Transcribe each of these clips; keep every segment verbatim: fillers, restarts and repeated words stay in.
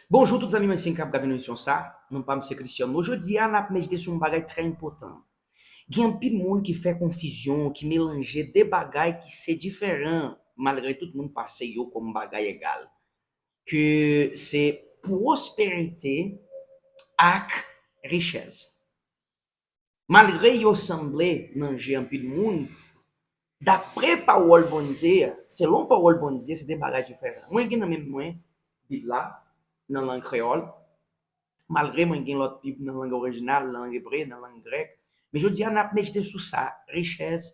Bonjou tout zanmi mwen ki ap gade emisyon sa. Non pa m se Christian. Nou jodi a n ap medite sou yon bagay trè enpòtan. Gen anpil moun ki fè konfizyon, ki melanje de bagay ki se diferan, malgre tout moun pase yo kòm bagay egal. Ke se pwosperite ak richès. Malgre yo sanble nan je anpil moun, dapre pawòl Bondye, selon pawòl Bondye, se de bagay diferan. Mwen gen nan men mwen Bib la, nan lang kreyòl, malgre mwen gen lòt Bib nan lang orijinal, nan lang ebre, nan lang grèk. Men jodi a, n ap medite sou sa, richès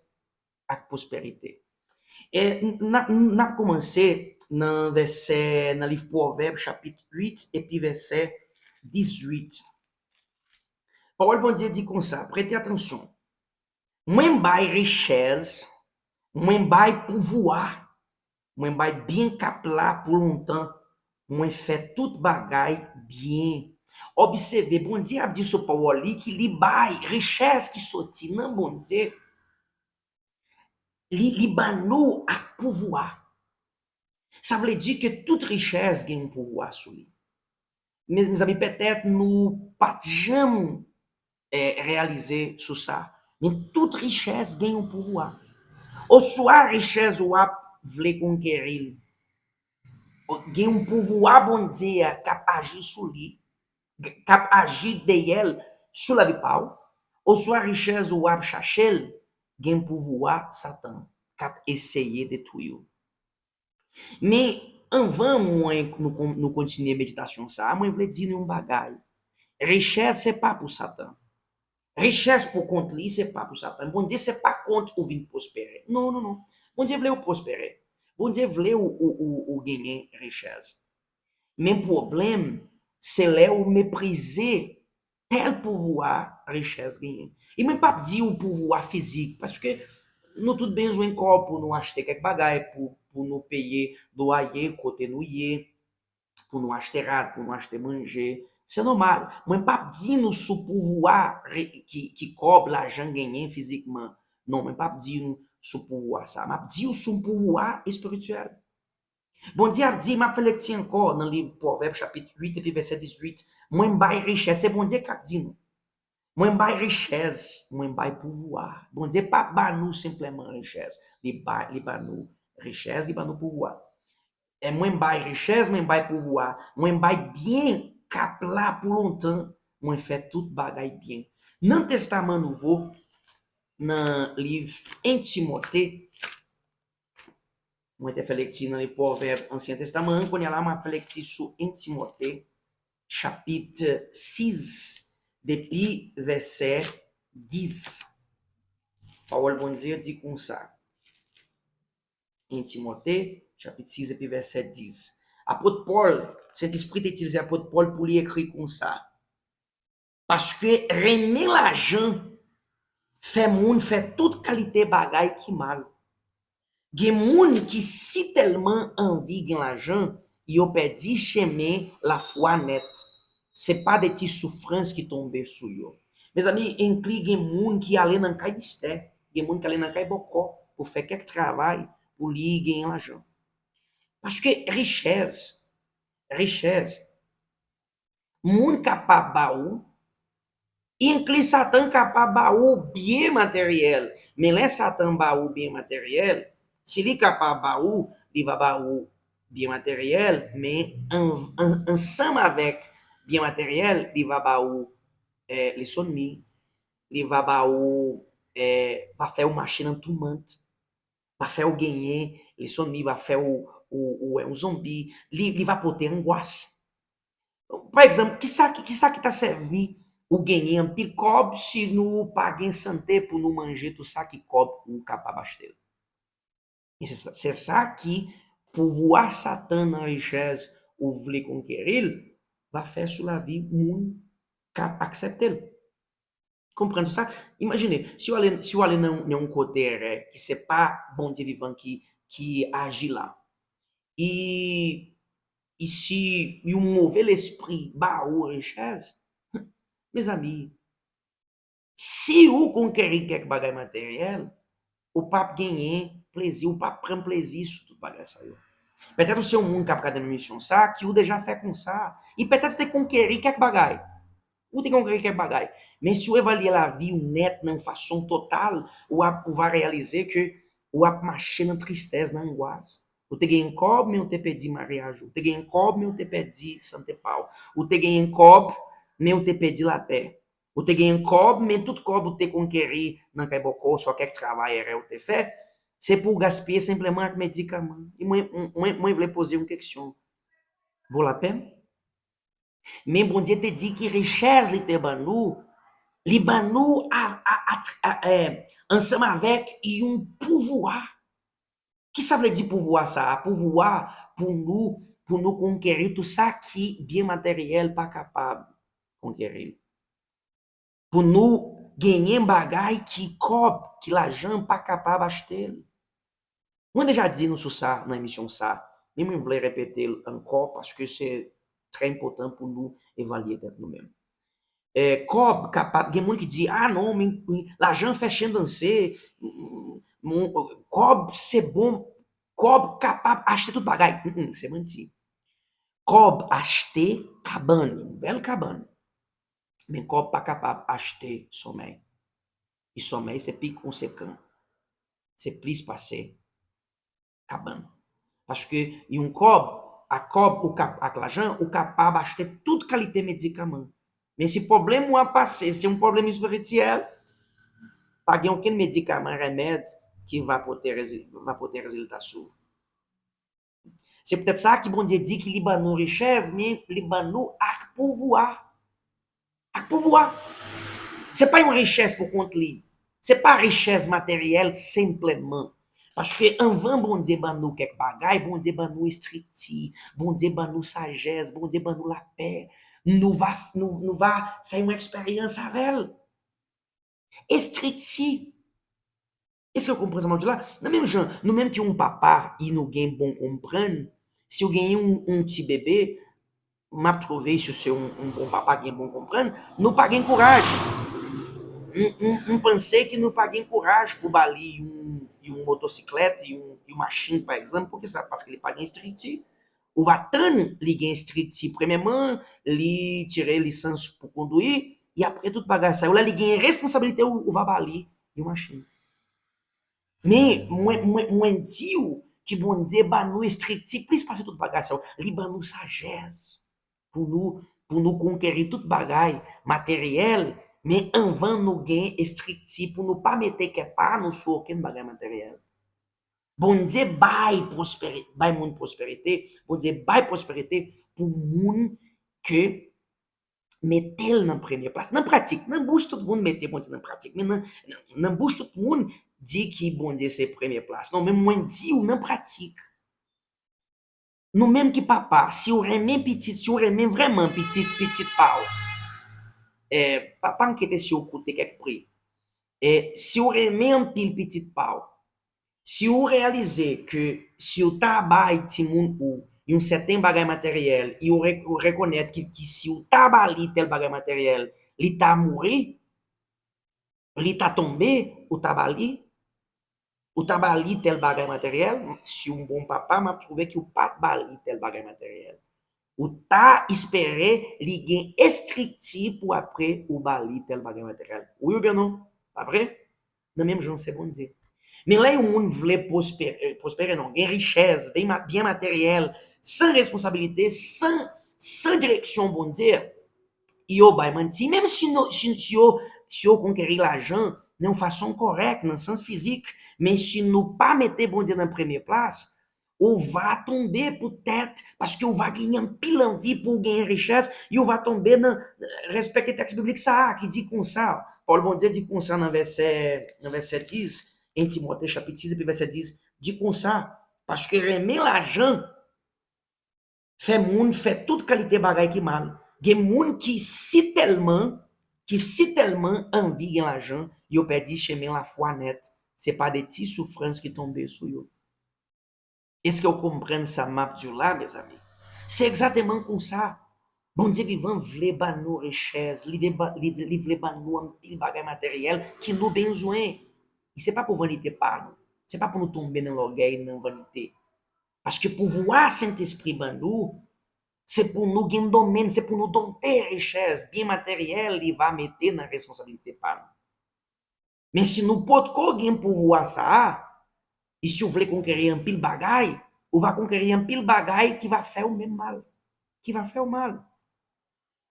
ak pwosperite. E n, n ap, n ap kòmanse nan vèsè, nan liv Pwovèb, chapit uit, epi vèsè dizuit. Pawòl Bondye di konsa, prete atansyon. Mwen bay richès, mwen bay pouvwa, mwen bay byen k ap la pou lontan, mwen fè tout bagay byen. Obsève, Bondye ap di sou pawòl li ki li bay richès ki soti nan Bondye. Li, li ban nou ak pouvwa. Sa vle di ke tout richès gen yon pouvwa sou li. Mezanmi, petèt nou pa t janm eh, reyalize sou sa. Men tout richès gen yon pouvwa. Oswa richès w ap vle konkeri l. Gen yon pouvwa Bondye a k ap aji sou li, k ap aji dèyè l sou lavi pa w. Oswa richès w ap chache l, gen pouvwa Satan k ap eseye detwi w. Men anvan mwen nou, kon- nou kontinye meditasyon sa a, mwen vle di nou yon bagay. Richès se pa pou Satan. Richès pou kont li, se pa pou Satan. Bondye se pa kont ou vin pwospere. Non, non, non. Bondye vle ou pwospere. Bondye vle ou, ou, ou, ou genyen richès. Men pwoblèm, se lè ou meprize tèl pouvwa richès genyen. E mwen p ap di w pouvwa fizik, paske nou tout bezwen kòb pou nou achte kèk bagay, pou, pou nou peye lwaye kote nou ye, pou nou achte rad, pou nou achte manje. Se nòmal. Mwen p ap di nou sou pouvwa re- ki, ki kòb, lajan genyen fizikman. Non, mwen p ap di nou sou pouvwa sa. M ap di w sou pouvwa espirityèl. Bondye ap di, m ap fè lekti ankò nan liv Pwovèb chapit uit epi vèsè dizuit, mwen bay richès, se Bondye k ap di nou. Mwen bay richès, mwen bay pouvwa. Bondye pa ba nou senpleman richès, li bay, li ba nou richès, li ba nou pouvwa. E mwen bay richès, mwen bay pouvwa, mwen bay byen k ap la pou lontan, mwen fè tout bagay byen. Nan Testaman Nouvo, nan liv en Timote, mwen te fè lekti nan liv Pwovèb Ansyen Testaman an, kounye a la m ap fè lekti sou en Timote, chapit sis, depi vèsè dis. Pawòl Bondye di konsa. En Timote, chapit sis, epi vèsè dis. Apot Pòl, Sentespri te itilize apot Pòl pou li ekri konsa. Paske renmen lajan fè moun fè tout kalite bagay ki mal. Gen moun ki sitèlman anvi gen lajan, yo pèdi chemen lafwa nèt. Se pa de ti soufrans ki tonbe sou yo. Mezanmi, enkli gen moun ki ale nan kay mistè, gen moun ki ale nan kay bòkò pou fè kèk travay pou li genyen lajan. Paske richès, richès, moun kapab ba ou, enkli Satan kapab ba ou byen materyèl. Men lè Satan ba ou byen materyèl, si li kapab ba ou, li va ba ou byen materyèl, men an- an- ansanm avèk byen materyèl, li va ba ou eh, lesonmi, li va ba ou, eh, va fè ou mache nan toumant, va fè ou genyen, lesonmi va fè ou, ou, ou wè yon zonbi, li, li va pote angwas. Pa egzanp, kisa, ki- kisa ki ta sèvi ou genyen anpil kòb si nou pa gen sante pou nou manje tout sa ki kòb ou kapab achte l? E se sa, se sa ki pouvwa Satan nan richès ou vle konkeri l va fè sou lavi moun k ap aksepte l. Konprann tout sa? Imajine, si w ale, si w ale nan, nan yon kote ki se pa Bondye vivan ki, ki aji la, e, e si yon move lespri ba ou richès, mezanmi, si ou konkeri kèk bagay materyèl, ou p ap genyen plezi, ou p ap pran plezi sou tout bagay sa yo. Petèt ou se yon moun k ap gade emisyon sa, ki ou deja fè konsa. E petèt ou te konkeri kèk bagay. Ou te konkeri kèk bagay. Men si w evalye lavi w nèt nan yon fason total, ou ap, ou va reyalize ke ou ap mache nan tristès, nan angwas. Ou te gen kòb, men ou te pèdi maryaj ou. Ou te gen kòb, men ou te pèdi sante pa w. Ou te gen kòb, men ou te pèdi lapè. Ou te gen kòb, men tout kòb ou te konkeri nan kay bòkò, swa kèk travay, erè ou te fè, se pou w gaspiye senpleman ak medikaman. E mwen, mwen, mwen vle poze yon keksyon. Vo lapèn? Men Bondye te di ki richès li te ban nou, li ban nou a, a, a, a, eh, ansanm avèk yon pouvwa. Ki sa vle di pouvwa sa a? Pouvwa pou nou, pou nou konkeri tout sa ki byen materyèl pa kapab konkeri l. Pou nou genyen bagay ki kòb, ki lajan pa kapab achte l. Mwen deja di nou sou sa nan emisyon sa, men mwen vle repete l ankò paske se trè enpòtan pou nou evalye tèt nou menm. Eh, kòb kapab, gen moun ki di, ah non, men, men lajan fè chen danse, mm, mm, kòb se bon, kòb kapab achte tout bagay. Mm, mm, se manti. Kòb achte kabann, yon bèl kabann. Men kòb pa kapab achte sòmèy. E sòmèy se pi konsekan. Se plis pase kabann. Paske yon kòb, ak kòb ou kap, ak lajan, ou kapab achte tout kalite medikaman. Men si pwoblèm ou ap pase, se yon pwoblèm espirityèl, pa gen okenn medikaman, remèd ki va pote rezi-, va pote rezilta sou ou. Se poutèt sa ki Bondye di ki li ban nou richès, men li ban nou ak pouvwa. Ak pouvwa. Se pa yon richès pou kont li. Se pa richès materyèl senpleman. Paske anvan Bondye ban nou kèk bagay, Bondye ban nou estrikti, Bondye ban nou sajès, Bondye ban nou lapè. Nou va, nou, nou va fè yon eksperyans avè l. Estrikti. Èske w konprann sa m ap di w la? Nan menm jan, nou menm ki yon papa, e nou gen bon konprann, si w genyen yon, yon ti bebe, m ap twouve, si w se yon, yon bon papa ki gen bon konprann, nou pa gen kouraj. M, m, m panse ke nou pa gen kouraj pou ba li yon, yon motosiklèt, yon, yon machin, pa egzanp. Poukisa? Paske li pa gen estrikti. Ou va tann li gen estrikti. Premyèman, li tire lisans pou kondwi, e apre tout bagay sa yo, lè li gen responsabilite, ou, ou va ba li yon machin. Men, mwen, mwen, mwen di w ki Bondye ba nou estrikti plis pase tout bagay sa yo. Li ban nou sajès pou nou, pou nou konkeri tout bagay materyèl, men anvan nou gen estrikti pou nou pa mete kè pa nou sou okenn bagay materyèl. Bondye bay pwosperi-, bay moun pwosperite, Bondye bay pwosperite pou moun ke mete l nan premye plas. Nan pratik, nan bouch tout moun mete Bondye nan pratik, men nan, nan, nan bouch tout moun di ki Bondye se premye plas. Non, men mwen di w nan pratik. Nou menm ki papa, si w renmen pitit, si w renmen vrèman pitit, pitit pa w, eh, pa, pa enkyete si w koute kèk pri. Eh, si w renmen anpil pitit pa w, si w reyalize ke si w ta bay timoun ou yon sèten bagay materyèl, e w re-, w rekonèt ki, ki si w ta ba li tèl bagay materyèl, li ta mouri, li ta tonbe, ou ta ba li, ou ta ba li tèl bagay materyèl, si w bon papa, m ap twouve ke w pa t ba li tèl bagay materyèl. Ou ta espere li gen estrikti pou apre ou ba li tèl bagay materyèl. Wi oubyen non? Pa vre? Nan menm jan se Bondye. Men lè yon moun vle pwospere, pwospere non, gen richès, byen ma-, byen materyèl, san responsabilite, san, san direksyon Bondye, yo bay manti. Menm si, nou, si, si yo, si yo konkeri lajan nan yon fason kòrèk, nan sans fizik, men si nou pa mete Bondye nan premye plas, ou va tonbe poutèt, paske ou va genyen anpil anvi pou w genyen richès, e ou va tonbe nan, respekte tèks biblik sa a ki di konsa, pawòl Bondye di konsa nan vèsè, nan vèsè dis, en Timote chapit sis epi vèsè dis, di konsa, paske renmen lajan fè moun fè tout kalite bagay ki mal. Gen moun ki sitèlman, ki sitèlman anvi gen lajan, yo pèdi chemen lafwa nèt. Se pa de ti soufrans ki tonbe sou yo. Èske w konprann sa m ap di w la, mezanmi? Se egzakteman konsa. Bondye vivan vle ban nou richès, li vle ba-, li, li vle ban nou anpil bagay materyèl ke nou bezwen. E se pa pou vanite pa nou. Se pa pou nou tonbe nan lògèy, nan vanite. Paske pouvwa Sentespri ban nou, se pou nou gen domèn, se pou nou donte richès, byen materyèl li va mete nan responsablite pa nou. Men si nou potko gen pouvwa sa a, e si w vle konkeri anpil bagay, ou va konkeri anpil bagay ki va fè w menm mal. Ki va fè w mal.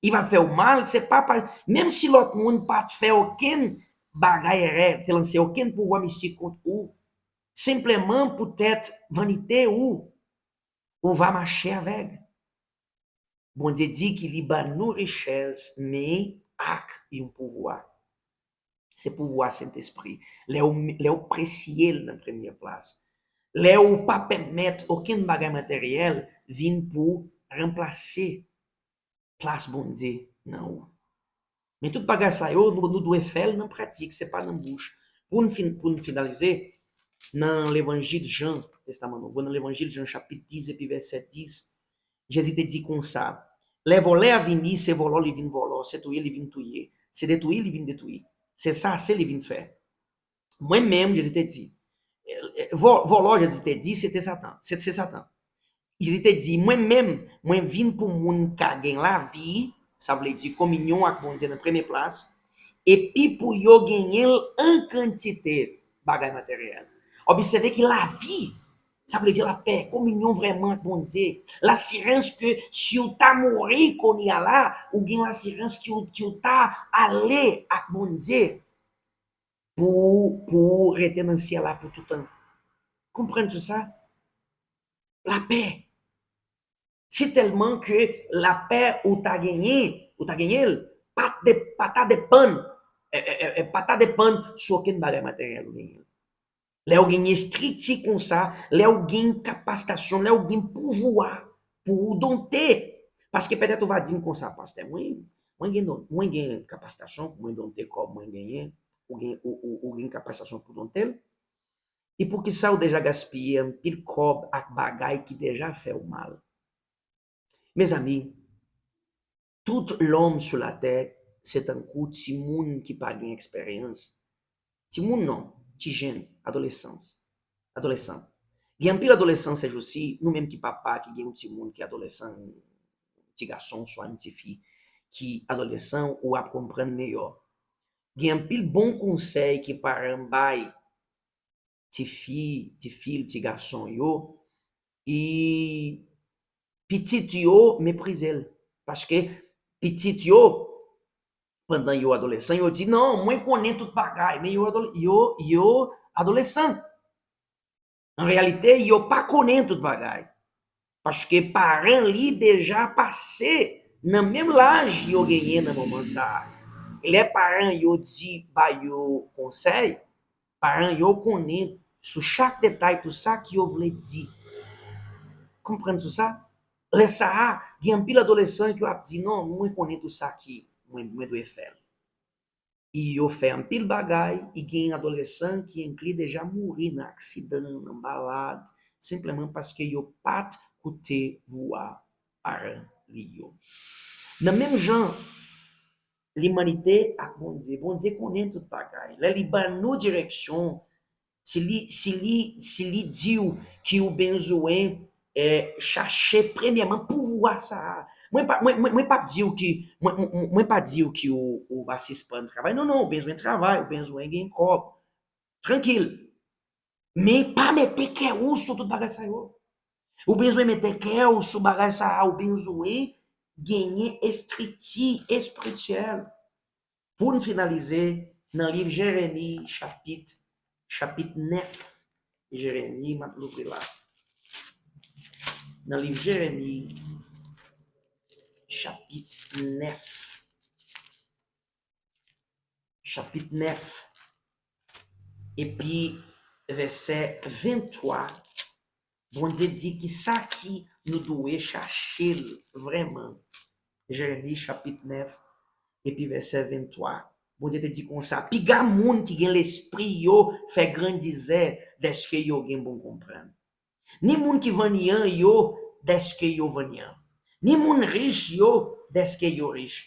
Li va fè w mal, se pa pa, menm si lòt moun pa t fè okenn bagay rèd, te lanse okenn pouvwa mistik kont ou, senpleman poutèt vanite ou, ou va mache avèg. Bondye di ki li ban nou richès, men ak yon pouvwa. Se pouvwa Sentespri. Lè w, lè w presye l nan premye plas. Lè w pa pèmèt okenn bagay materyèl vin pou ranplase plas Bondye nan ou. Men tout bagay sa yo, nou, nou dwe fè l nan pratik, se pa nan bouch. Pou n fin, pou n finalize, nan levanjil Jan, testaman nouvo, nan levanjil Jan chapit dis epi vèsè dis, Jezi te di konsa, lè vòlè a vini, se vòlò li vin vòlò, se touye li vin touye, se detwi li vin detwi. Se sase li vin fè. Mwen menm, Jezi te di, vò-, vòlò, Jezi te di, se te Satan, se, se Satan. Jezi te di, mwen menm, mwen vin pou moun ka gen lavi, sa vle di kominyon ak Bondye nan premye plas, epi pou yo genyen l an kantite bagay materyèl. Obsève ki lavi, sa vle di lapè, kominyon vrèman ak Bondye. Lasirans ke si w ta mouri kounye a la, ou gen lasirans ki w, ki w ta ale ak Bondye pou, pou w rete nan syèl la pou toutan. Konprann sou sa? Lapè. Si tèlman ke lapè ou ta genyen, ou ta genyen l, pa t de-, pa ta depann, e, e, e, e, pa ta depann sou okenn bagay materyèl ou genyen. Lè w gen estrikti konsa, lè w gen kapatasyon, lè w gen pouvwa pou w donte. Paske petèt ou va di m konsa, pastè, mwen, mwen gen don, mwen gen kapatasyon pou mwen donte kòb mwen genyen, ou gen, ou, ou, ou gen kapatasyon pou donte l. E poukisa w deja gaspiye anpil kòb ak bagay ki deja fè w mal? Mezanmi, tout lòm sou latè se tankou timoun ki pa gen eksperyans. Timoun non, ti jenn, adolesans, adolesan. Gen anpil adolesan sèjousi, nou menm ki papa, ki gen yon timoun ki adolesan, yon ti gason, swa yon ti fi ki adolesan, ou ap konprann meyò. Gen anpil bon konsèy ki paran bay ti fi, ti fi, ti gason yo, e pitit yo meprize l. Paske pitit yo, pandan yo adolesan, yo di, non, mwen konnen tout bagay, men yo adole-, yo, yo adolesan. An reyalite, yo pa konnen tout bagay. Paske paran li deja pase nan menm laj yo genyen nan moman sa a. E lè paran yo di ba yo konsèy, paran yo konnen sou chak detay tout sa ki yo vle di. Konprann sou sa? Lè sa a, gen anpil adolesan ki ap di, non, mwen konnen tout sa ki mwen, mwen dwe fè l. E yo fè anpil bagay, e gen adolesan ki enkli deja mouri nan aksidan, nan malad, senpleman paske yo pa t koute vwa paran li yo. Nan menm jan, limanite ak Bondye, Bondye konnen tout bagay. Lè li ban nou direksyon, si li, si li, si li di w ki ou bezwen, e, chache premyèman pouvwa sa a. Mwen pa, mwen, mwen, mwen p ap di w ki, mwen, mwen, mwen pa di w ki ou, ou va sispann travay. Non, non, ou bezwen travay, ou bezwen gen kòb. Trankil. Men pa mete kè ou sou tout bagay sa yo. Ou bezwen mete kè ou sou bagay sa a, ou bezwen genyen estrikti espirityèl. Pou n finalize, nan liv Jeremi, chapit, chapit nèf, Jeremi, m ap louvri la. Nan liv Jeremi, chapit nèf. Chapit nèf, epi vèsè venntwa, Bondye di ki sa ki nou dwe chache l vrèman. Jeremi chapit nèf, epi vèsè venntwa. Bondye te di konsa, piga moun ki gen lespri yo fè grandizè dèske yo gen bon konprann. Ni moun ki vannyan yo dèske yo vannyan. Ni moun rich yo dèske yo rich.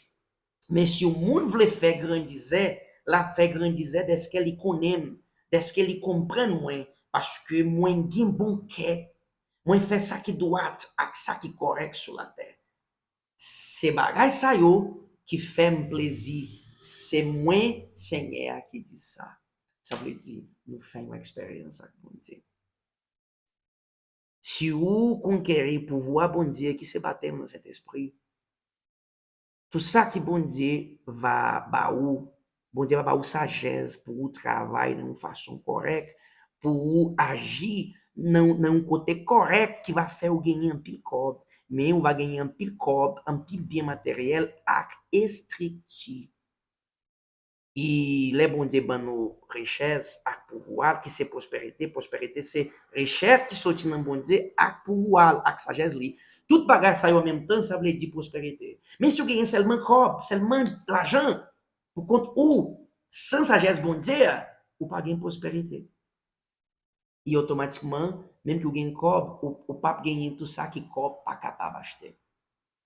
Men si yon moun vle fè grandizè, l ap fè grandizè dèske li konnen m, dèske li konprann mwen, paske mwen gen bon kè. Mwen fè sa ki dwat ak sa ki kòrèk sou latè. Se bagay sa yo ki fè m plezi. Se mwen, Senyè a, ki di sa. Sa vle di, nou fè yon eksperyans ak Bondye. Si ou konkeri pouvwa Bondye ki se batèm nan Sentespri, tout sa ki Bondye va ba ou, Bondye va ba ou sajès pou ou travay nan yon fason kòrèk, pou ou aji nan, nan yon kote kòrèk ki va fè ou genyen anpil kòb, men ou va genyen anpil kòb, anpil byen materyèl ak estrikti. E lè Bondye ban nou richès ak pouvwa, ki se pwosperite, pwosperite se richès ki soti nan Bondye ak pouvwa l, ak sajès li. Tout bagay sa yo an menm tan, sa vle di pwosperite. Men si w genyen sèlman kòb, sèlman lajan, pou kont ou, san sajès Bondye a, ou pa gen pwosperite. E otomatikman, menm ke w gen kòb, ou, ou p ap genyen tout sa ke kòb pa kapab achte.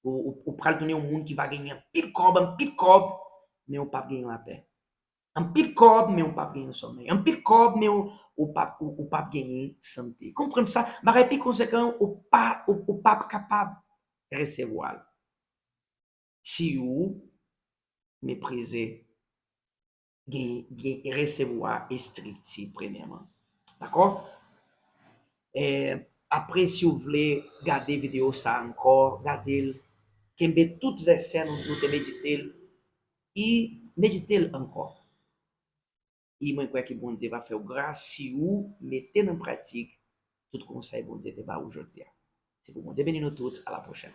Ou, ou, ou pral tounen yon moun ki va genyen anpil kòb, anpil kòb, men ou p ap genyen lapè. Anpil kòb, men ou p ap genyen somèy. Anpil kòb, men ou, ou p ap, ou, ou p ap genyen sante. Konprann sa, bagay pi konsekan, ou pa, ou, ou p ap kapab resevwa l. Si ou meprize gen, gen resevwa estrikti premyèman. Dakò? E, apre, si w vle gade videyo sa ankò, gade l, kenbe tout vèsè nou, nou te medite l, e medite l ankò. E mwen kwè ke Bondye va fè w gras si ou mete nan pratik tout konsèy Bondye te ba ou jodi a. Se pou Bondye beni nou tout. A la pwochèn.